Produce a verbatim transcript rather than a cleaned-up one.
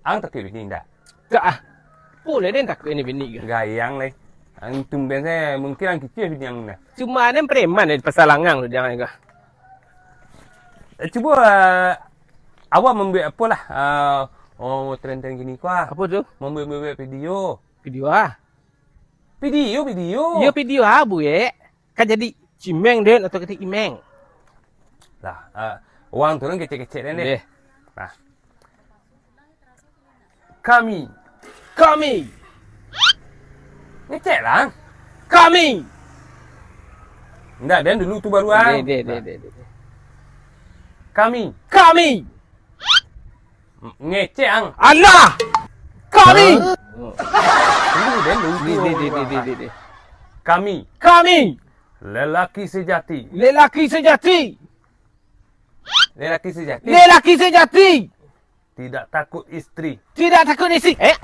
Ang takuik bini ndak? Tak ah. Apo lai den takuik ni bini ko? Gayang lai. Ang tumben sajo, mungkin ang kicik bini ang nah. Cuma den preman di Pasar Langang tu, jangan ko. Eh, cubo, eh, awak mambuek apolah, eh, oh, tren-tren kini ko ah. Apo tu? Mambuek-mambuek video. Video ah? Video, video. Iyo, video ah, buek. Kan jadi cimeng den atau kata imeng? Lah, eh, wang tu kan kecek-kecek den deh. Deh. Nah. Kami. Kami. Ngecek lah. Kami. Ndak, den dulu tu baru ang. Deh, deh, deh, Nah. deh, deh, deh. Kami. Kami. Ngecek ang. Alah. Kami. Hah? Dulu den dulu Deh, tu deh, deh, baru deh, deh, ang. deh, deh. Kami. Kami. Lelaki sejati. Lelaki sejati. Lelaki sejati. Lelaki sejati. Tidak takut istri. Tidak takut istri. Eh?